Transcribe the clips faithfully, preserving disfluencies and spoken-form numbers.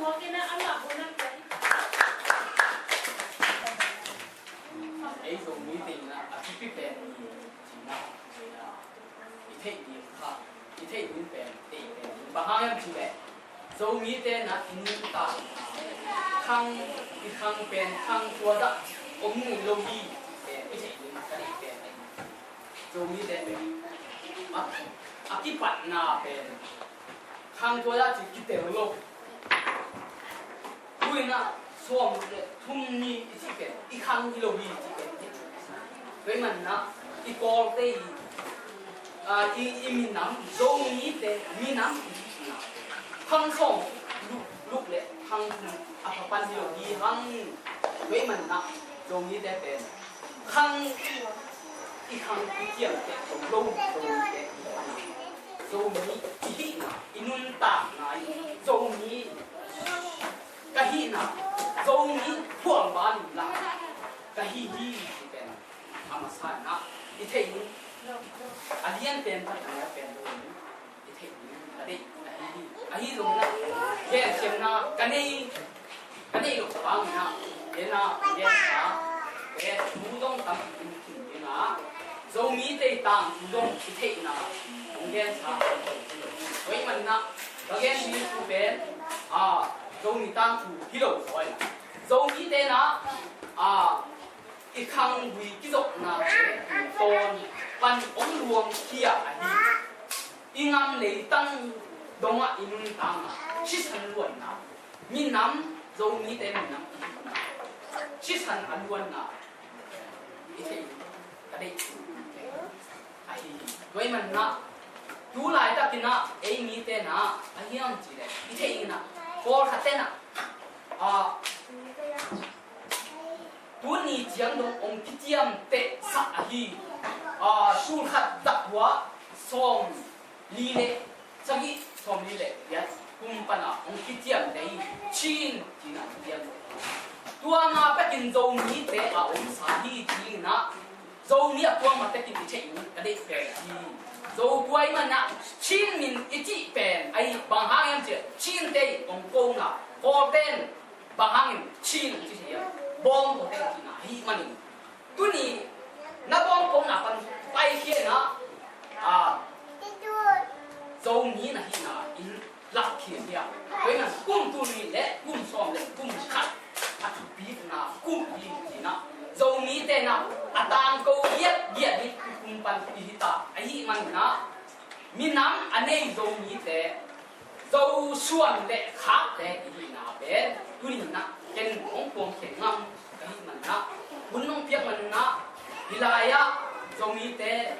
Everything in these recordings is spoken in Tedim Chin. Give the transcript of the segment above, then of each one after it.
Ei Zomi te in ah a thupi pen ni cihna, i theih ding kha, i theih ding pen, theih pen bang hang hiam cih leh Zomi te in ah i nuntakna khang, i khang pen khang tua dah om ngei lo hi, pen i theih ding ka deih pen ahi. Zomi te pen a, a kipatna pen khang tua dah cih kitel lo. Tu in ah sawm le thum ni i cih pen i khang hi lo hi i cih pen. Tua ahih manin ah i Kawlte i, a, i, i minam, Zomite minam i cihna khang sawm luk, luk le khang thum a pha pan hi lo hi hang. Tua ahih manin ah Zomite pen khang, i khang i ciamteh lo lo Zomite i hihna, Zomi i hihna, i nuntakna i Zomi ka hihna, Zomi phuang ban la ka hi hi ci pen a masa in ah i theih in, a lian pen pan a neu pen lo in i theih ding ka deih ahi hi. Ahi zongin ah gensiamna ka nei, ka neih loh bangin ah, ken ah, ken ah, ken thu zong tampi in khin ding a, Zomite tangthu zong i theihna hong gensa. Tua ahih manin ah ka gen ding thu pen, a, Zomi tangthu hi lo zaw in ah, Zomite in ah, a, i khanggui kizopnate tawn pan hong luang khia ahi. I ngam leitang dongah i nuntakna sisan luanna, minam, Zomite minam i hihna sisan a luanna i theih ka deih ahi hi. Tua ahih manin ah tu laitakin ah ei mite in ah a hiam cih leh i theih in ah, pawlkhatte in ah, a, tuni ciang dong hong kiciamtehsak ahi, a, tul khat za kua sawm li le sagih, sawm li le giat kum pan a hong kiciamteh hi, Chin ci-in ah kiciamteh. Tua ma pekin Zomite a omsa hi ci-in ah Zomi a tua ma pekin i theih in ka deih pen hi. Zo tua ahih manin ah Chin min i cih pen ahi, bang hang hiam cih leh Chinte hong kona, Kawlten bang hangin Chin ci hiam, bawng ko teng cihna ahih manin, tuni na bawng kona pan paikhia in ah, a, Zomi na hihna in lakkhia hi a. Tua ahih manin kum tul nih le kum sawm le kum khat a thupitna kum hi ci-in ah Zomite in ah a tangko giatgiat ding kum pan i hi ta ahih manin ah, minam a nei Zomite, Zo suan le khakte i hihna pen tuni in ah ken hong puangkhiat ngam ka hih manin ah, hun hong piak manin ah, hih lai-ah Zomite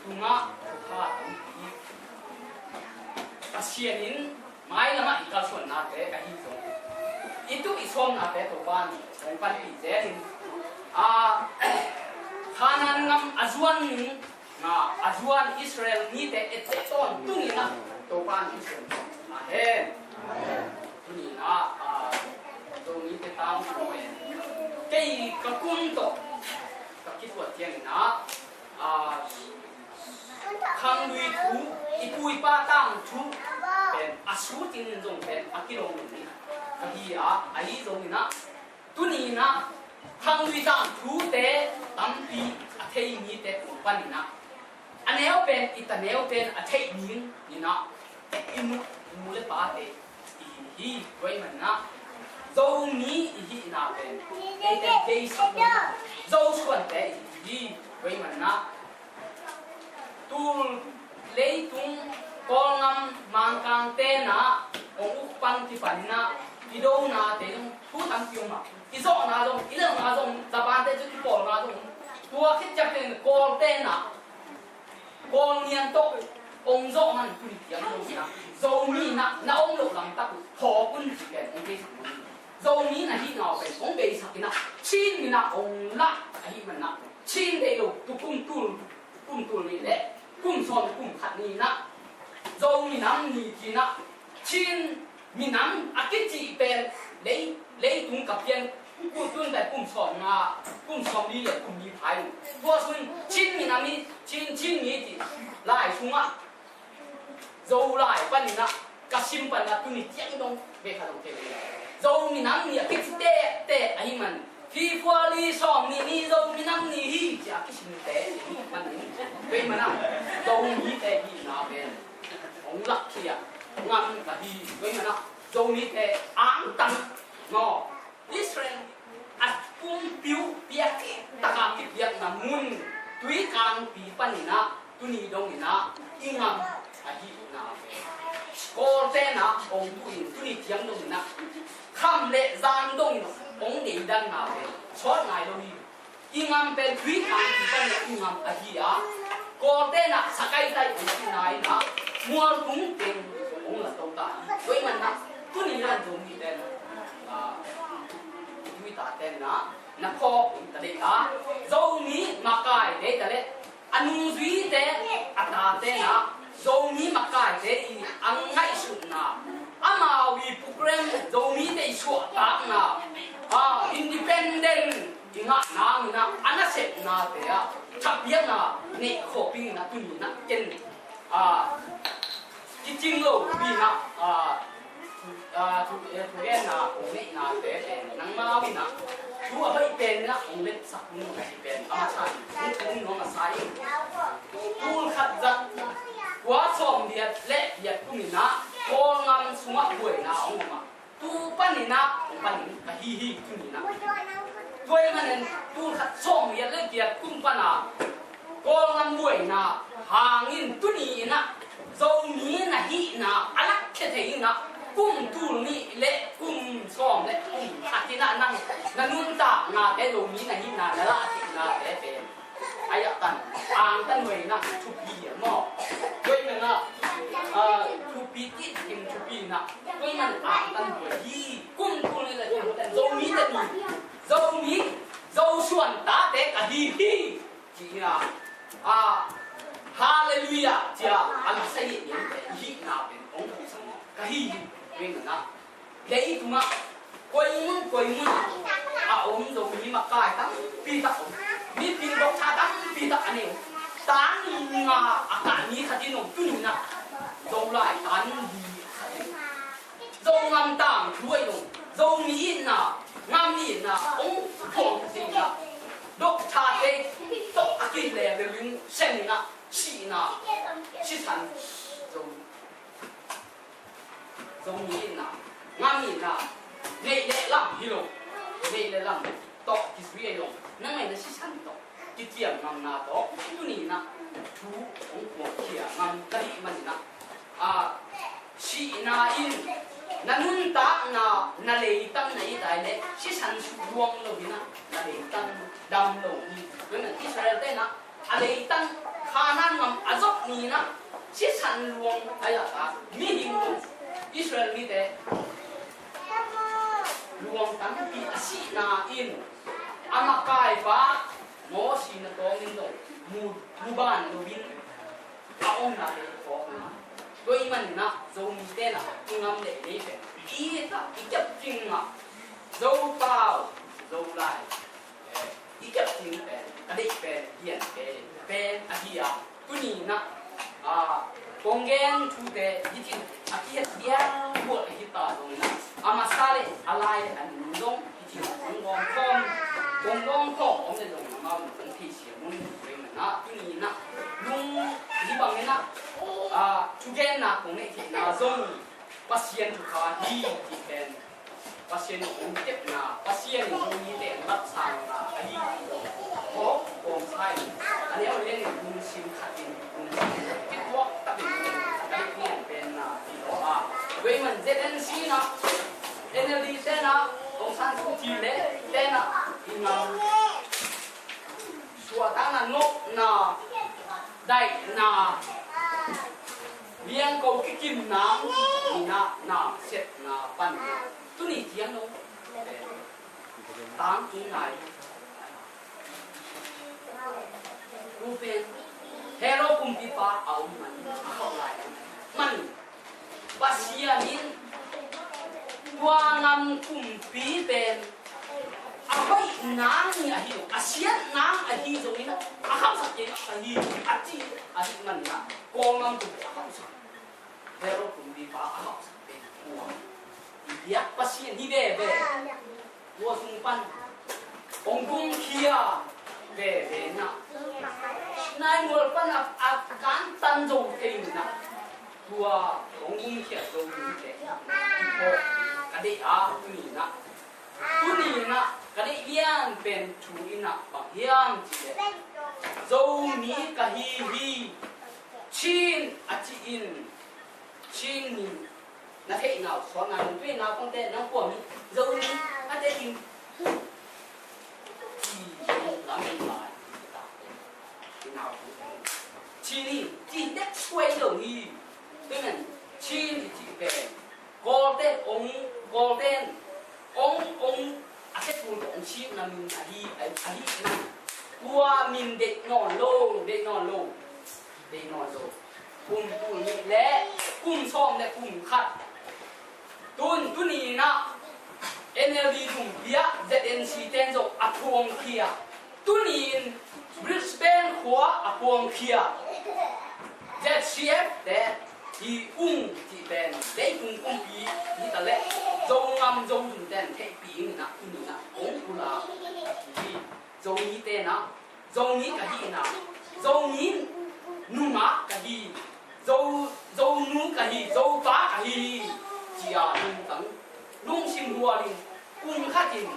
tungah thupha tampi Pasian in mailamah i kalsuannate ka hi zong, i tup i sawmnate Topa'n hong panpih zel in, a, Kanaan gam a zuan in, a, a zuan Israel mite etteh tawntung in ah Topa'n hong suan ta hen. Tuni in ah, a, Zomite tangthu pen kei ka kum tawh ka kituat ciangin ah, a, khanglui thu, i pu i pa tangthu pen a sut in zong pen a kilawm in ka hi a, ahi zongin ah, tuni in ah khanglui tangthute tampi a thei mite tung panin ah, a neu pen i ta neu pen a theih ding in ah, i nu, nu le pate i hi hi. Tua ahih manin ah Zomi i hihna pen eite beisak lo, Zo suante i hi hi. Tua ahih manin ah tul leitung Kawlgam Mangkangte in ah hong uk pan kipan in ah i donate zong thu tampi om a, i zawhna zong, i lelna zong, Japan-te cu kipawlna zong, tua khit ciang pen Kawlte in ah Kawl ngian tawh hong zawh man tuni tiang lo in ah, Zomi in ah na om loh lamtak uh phawk un ci pen hong beisak lo. Zomi na hihna uh pen hong beisak in ah, Chin min ah hong lah ahih manin ah, Chin deih lo, tu kum tul, kum tul nih le kum sawm kum khat ni in ah Zomi nam ni ci-in ah, Chin minam a kicih pen lei, leitung ka pian, kum tun pen kum sawm nga, kum sawm li le kum li phai uh. Tua sung Chin minam hi, Chin, Chin mi ci lai sungah Zolai panin ah Ka sim pan a tuni ciang dong bek kha dong thei. Zomi Nam Ni a kici tektek ahih man, February sawm nih ni Zomi Nam Ni hi ci a kisim te ahih man in, tua ahih man a Zomite hihna pen hong lak khia ngam ka hi. Tua ahih man a Zomite angtang maw, Israel a pumpi uh piak, taka kipiakna mun Tuikangpi panin ah tuni dongin ah i ngam ahihna pen, Kawlte'n ah hong buh in tuni ciang dongin ah kham le zan dongin hong deidanna pen sawt nai lo hi. I ngam pen Tuikangpi panin ah i ngam ahi a, Kawlte'n ah sakaitai hong cihna in ah mualtung teng hong la to ta hi. Tua ahih man ah tuni in ah Zomite in ah, ah, Tuitate in ah na khawk in ta leh a, Zomi makaite ta leh a nungzuite, a tate'n ah Zomi makaite i a ngaihsutna, amau i program, Zomite i suahtakna, ah, independent i ngah nangin ah a nasepnate ah thapiakna neih khawm dingin ah tuni in ah ken, ah, kicing lopi in ah, ah, thu, ah, thu, eh, thugenna kong neihnate pen nangmau in ah thu a hoih pen in ah hong letsak un ka hi pen a masa in hong tung nuam a sa in. Tul khat za kua sawm giat le giat kum in ah Kawlgam sungah buaina hong om a, tu panin ah hong pan in ka hi hi tuni in ah. Tua ahih man in tul khat sawm giat le giat kum pan a Kawlgam buaina hangin tuni in ah Zomi na hihna a lakkhia thei in ah kum tul nih le kum sawm le kum khat in ah nang na nuntaknate, Zomi na hihna na lahkhiatnate pen a yak tan, angtan huai in ah thupi hi maw. Tua ahih man ah, ah, thupi kik in thupi in ah tua ahih man angtan huai hi. Kum tul nih le kum khat Zomite ni, Zomi, Zosuan tate ka hi hi. Ci-in ah, ah, Halleluiah ci-a a masa hi, i hihna pen hong khuhsak ka hi hi. Tua ahih man ah leitungah koi mun koi mun a om Zomi makai tampi tak om. Mipil bok tha tampi tak a nei om. Tan nga a kah mi khat in om, tuni in ah Zolai tan li khat in om. Zongam tangthu ahi zong, Zomi itna, ngam itna hong puang khat in ah, dok thate tawh a kilele in sen in ah, sihna, sisan, Zo, Zomi itna, ngam itna, neih le lam hi lo, neih le lam tawh kizui ahi zong, nang ngaihna sisan tawh kiciam ngamna tawh tuni in ah thu hong puangkhia ngam ka hih man in ah, a, sihna in na nuntakna, na leitang na it ai leh sisan suk luang lo in ah, na leitang dam lo hi. Tua ahih man Israel-te'n ah a leitang Kanaan gam a zop ni in ah sisan luang a yak a, mihing luang, Israel mite luang tampi a sihna in a makaipa Mosi na tawngin zong mu, muban loin a omna te i phawk na. Tua ahih manin ah Zomite in ah i ngam le i lei pen i it a i kep ding ah Zopau, Zolai, eh, i kep ding pen, ka deih pen, lian pen, pen ahi a. Tuni in ah, ah, kong gen thute hih cin a kihet lian buat ahi ta zongin ah, a masa le a lai le a nung zong hih cin ah kong gawm khawm, kong gawm khawm om le zong amau in kong theisiam un. Tua ahih manin ah tuni in ah lung hih bangin ah, ah, thugenna kong neih theihna zong Pasian thupha hi cih pen Pasian in hong kepna, Pasian in hong mite hong lapsangna ahi. Kawm, kawmsa in a neu lian in lungsim khat in, lungsim kituak takin a dik nian penna hi lo a. Tua ahih man Z N C in ah, N L D te in ah, Aung San Suu Kyi le te in ah, i ngam suahtakna, nopna, daihna, liangko kikim nang in ah, na sepna pan tuni ciang lo tangtung lai. Tu pen Herod kumpipa a om man, a khauh lai man. Pasian in tua ngam kumpi pen a hoih nang hi ahi lo, a siat nang ahi zongin a khauhsak kei ahi, a ci ahih manin ah Kawlgam kumpi a khauhsak. Faro kumpipa a hauhsak pen kua? I biak Pasian hi veve. Tua sung pan hong gumkhia veve inah, Sinai mual pan a, a kantan zo thei inah, tua hong gumkhiat zo mite i phawk ka deih a, tuni inah, tuni inah ka deih lian pen thu inah bang hiam cih leh, Zomi ka hi hi, Chin a ci in, Chin mi na theihna uh suak ngai, nong tuina kongte nang kua mi, Zomi a te ding. Ci lam in lai, Chin hi, ci dek suai lo hi. Tua men Chin i cih pen Kawlte ong, Kawlte ong, ong a sia tul ong sik na min ahi, ahi, ahi na. Tua min deih nawn lo, deih nawn lo, deih nawn lo. Kum tul nih le kum sawm le kum khat. Tun, tuni inah N L D tung bia Z N C ten zong a phuang khia. Tuni in Brisbane khua a phuang khia. Z C F te hi ung cih pen leitung kumpi hi ta leh Zongam Zozum ten theihpih inah, tuni inah ong kula a hi. Zomi tenah Zomi ka hi inah, Zomi nungak ka hi, Zo, Zonu ka hi, Zopa ka hi, ci-a lungtang, lungsim hual in, kum khat in,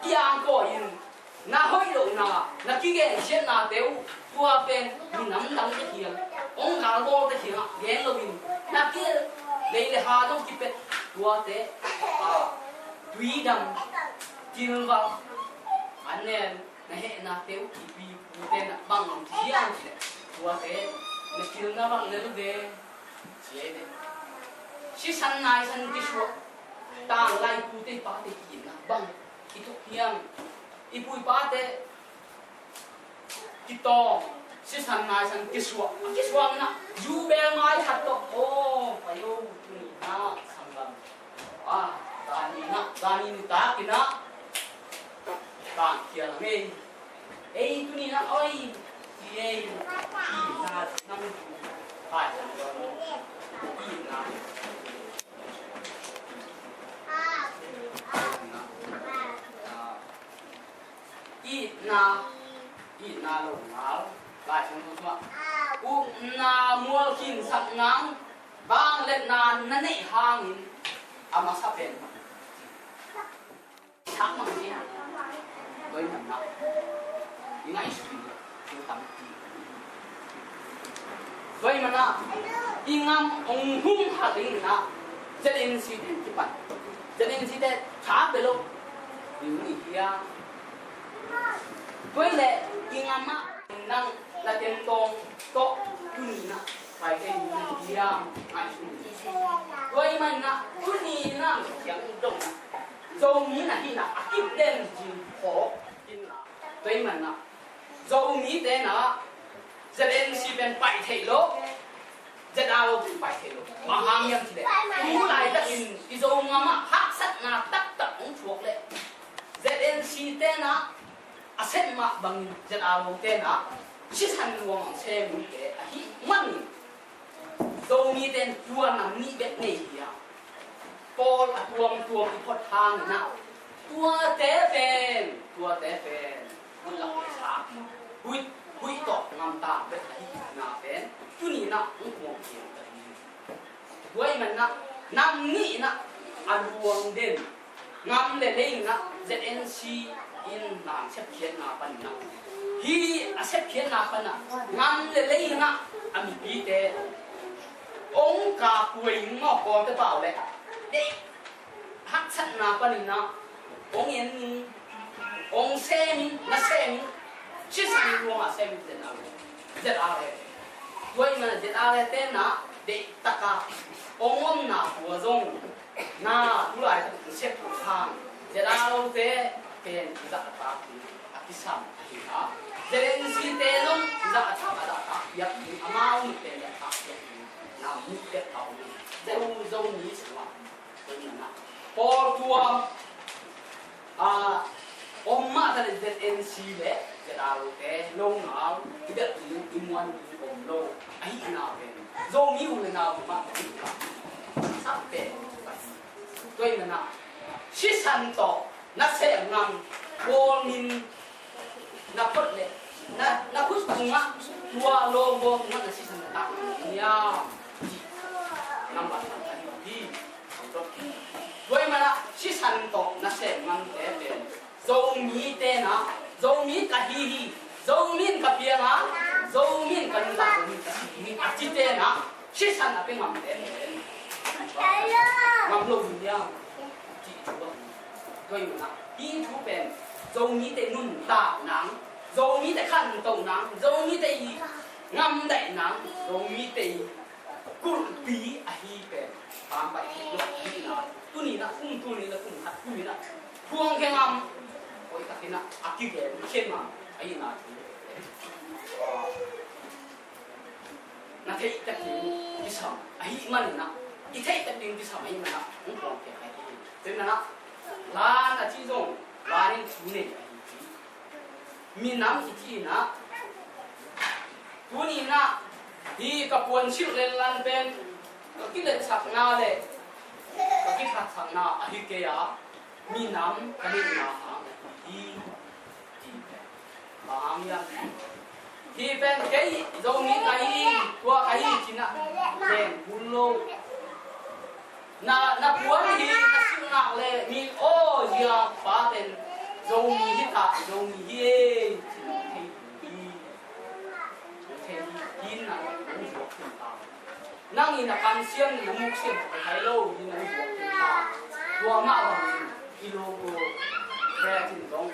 i angkaw in, na hoih lohna, na kigensiatnate uh, tua pen minam dangte kiang, hong galbawlte kiangah gen loin, na ki lei le ha dong kipet, tuate, a, tuidam, tilval, an nen, na hehna teu kipi pute na bang lam ci hiam cih leh, tuate na kilna bang lel ve ci ei ve. Sisan naisan kisuak tanglai pute pate kiitna bang kituk hiam? I pu i pate kitawng, sisan naisan kisuak, a kisuak na zu bel mai khat tawh, aw pai o, tuni na sanglam. A, zani na, zani nitak inah tangkhia la ngei. Ei, tuni na, oi, ci ei. Na, nang, ai, i na. Itna, itna lo ngal, Lai Siangtho sungah, upna mualkhinsak nang, vangliatna na neih hangin a masa pen. Sak mang sia, tua i manah i ngaihsut in tua tampi. Tua i manah i ngam hong hum kha ding inah Z N C te kipan, Z N C te tha pe lo ding i hia? Tua i leh i ngam ah nang na tentawng tawh tuni inah pai thei ding i hia? Ngaihsun. Tua i manah tuni inah kiang dong Zomi na hihna a kip den zin phawk inla. Tua i manah Zomi tenah Z N C pen pai theih lo, Z R O pen pai theih lo. Bang hang hiam cih leh, tu laitakin i Zongam ah haksatna taktak hong thuak leh Z N C tenah a sep mah bangin Z R O tenah sisan luang hong sem unte ahih manin Zomite in tua nam nih bek nei hi a, pawl a tuamtuam i phot hangin ah, tuate pen, tuate pen, huih lak le sa, huih, huih tawh ngamtang bek ahihna pen tuni-in ah hong kuang pian ka hi. Tua ahih manin ah nam nih in ah a luang den, ngam le lei in ah Z N C in nam sepkhiatna panin ah, hih a sepkhiatna pan ah ngam le lei in ah a mipite hong kakhuai in, mawh Kawlte pau leh deih haksatna panin ah hong en in, hong sem in, na sem in, sisan luang a sem in, Z R A. Tua ahih manin ah Z R A te in ah deihtak a hong omna pua zong na tu laitak in sep hang, Z R O te pen i zahtak ding a kisam ahi a, Z N C te zong i zahtak a zahtak piak ding, amau nih pen zahtak piak ding nam nih bek a om in, Zo, Zomi sungah. Tua ahih manin ah pawl tuam, a, Om mah ta le Z N C le Z R O te lo ngal i belh ding i muan ding om lo ahihna pen Zomi u le nau mah ka hih sak pen tua ahih manin ah sisan tawh nasem ngam bawl min na phot le na, na khut tungah tua lawm bawl tungah na sisan na tak niam cih nambat khat ahi hi. Tua ahih manin ah sisan tawh nasem ngamte pen Zomite na, Zomi ka hi hi, Zomi in ka piang a, Zomi in ka nuntak, Zomi in ka si hi a cite na sisan a pia ngamte pen ngam lo hi niam cih thu ahi. Tua ahih manin ah hih thu pen Zomite nuntak nang, Zomite khantoh nang, Zomite i ngamdaih nang, Zomite i kulhpi ahi pen bangmah i theih lo ahihna, tuni in ah kum tul nih le kum khat kum in ah phuang khe ngam hoih takin ah a kigen khin ngam ahihna thu na theih takin kisam ahih manin ah, i theih takin kisam ahih manin ah hong phuang khe ahi hi. Tua ahih manin ah lan a cih zong lan in thu nei ahi hi. Minam i cih in ah tuni in ah hih ka puan silh le lan pen ka kiletsakna le ka kithatsakna ahi kei a, minam ka neihna hang ahi hi. Hih pen, bang hang hiam? Hih pen kei Zomi ka hi, tua ka hi ci-in ah gen kul lo. Na, na puan hi, na silhnak le mi aw, zia pa pen Zomi hi ta, Zomi hi e, ci-in ah thei hi. Thei hi, hi-in ah hong zuak khin ta. Nang in a kam siam, na muk siam ka thei lo, hi-in hong zuak khin ta. Tua mah bangin i logo, Khrih in zong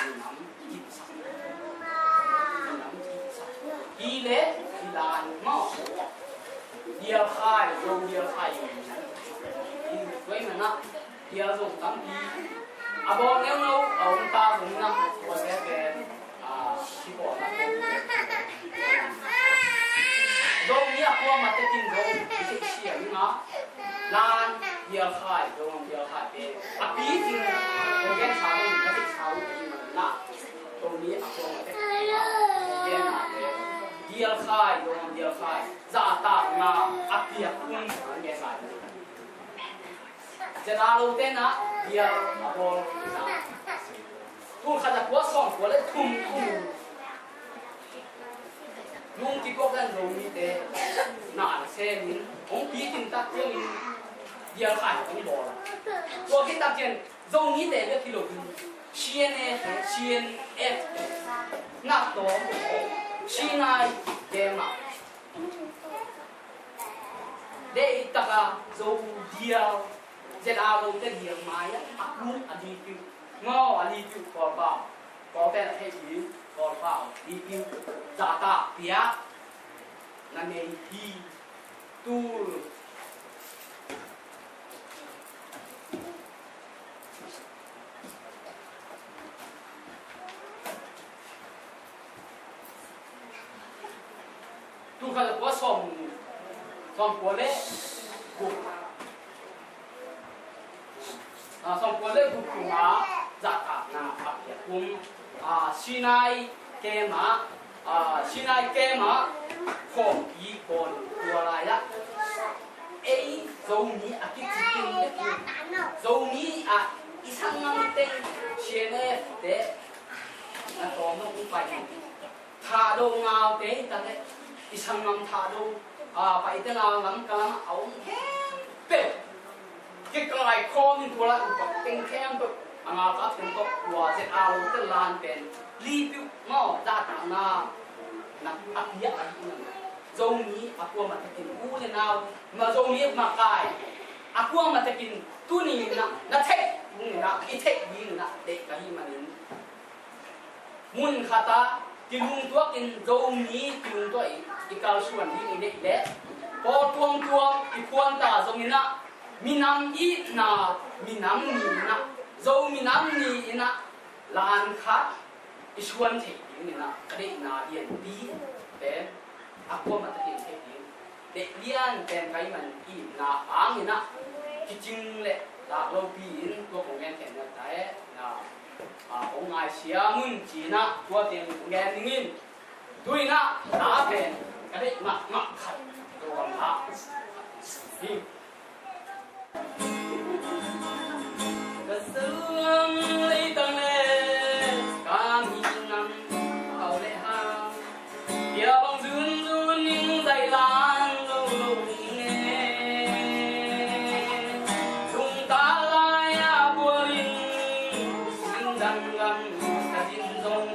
minam i sak. Minam i sak. Hi le, hi lai maw. Dial khai, Zo dial khai. Hi, tua ahih manin ah, dial zong tampi a bawl ngeungeu a om ta zongin ah, tuate pen, a, kipawlna pen Zomi a kuamah tekin zong i theih siam ing a, lan dial khai, Zo dial khai pen a pitin kong gensa lo, na theihsa lo ahih manin ah, Zomi a kuamah tekin kong genna pen dial khai, Zo dial khai, zahtakna a piak kum kong gensa lo. Zena lo tena bia a bawl na. Tul khat a kua sawm kua le thum kum. Lungki kua kan Zomite na an semin hong pitin tak ciangin bia khai hong bawl. Tua khit tak ciang Zomite bek hi lo in C N F, C N F nak tawm Sinai kemah. Deih taka Zo dial, Z R O te dial mai-ah a kum a lipiu. Maw a lipiu Kawlpau. Kawlpen a theih ding Kawlpau lipiu. Zahtak piak na nei hi. Tul Tul khat le kua sawm, sawm kua le guk. Ah, sawm kua le guk kum ah zahtakna a piak kum. Ah, Sinai kemah, ah, Sinai kemah khawmpi bawl tua lai-ah ei Zomi a kici tung bek hi. Zomi ah i sanggam teng C N F te na tawm lo uh pai. Thahdo ngaute hi ta teh i sanggam Thahdo, a, Paite ngau lam ka lam a om khempeuh. Kikai khawm in tua lai upa teng khempeuh a ngalkap teng tawh tua Z R O te lan pen lipiu maw zahtakna na a piak a hi na. Zomi a kuamah tekin u le nau ma Zomi makai a kuamah tekin tuni na na theih, tuni na i theih ding na deih ka hi manin. Mun khat ah kilungtuak in Zomi kilungtuak in i kalsuan ding i neih leh pawl tuamtuam i phuan ta zongin ah minam itna minam ni in ah Zo minam ni in ah lan khat i suan theih dingin ah ka deihna lianpi pen a kuamah takin theih ding deih lian pen ka hih man itna hangin ah kicing le lak lopi in tua kong gen thei na ta e na. A, hong ngaisiam un ci-in ah tua teng gen ding in, tu-in ah la pen ka deih mahmah khat, tua bang la hi. Ka suang leitang le ka minam hau le hang, bia bang zunzun in zaih lan lo lo ne. Lungta lai-a bual in zingdan gam ka zin zong,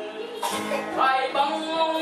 vai bang hong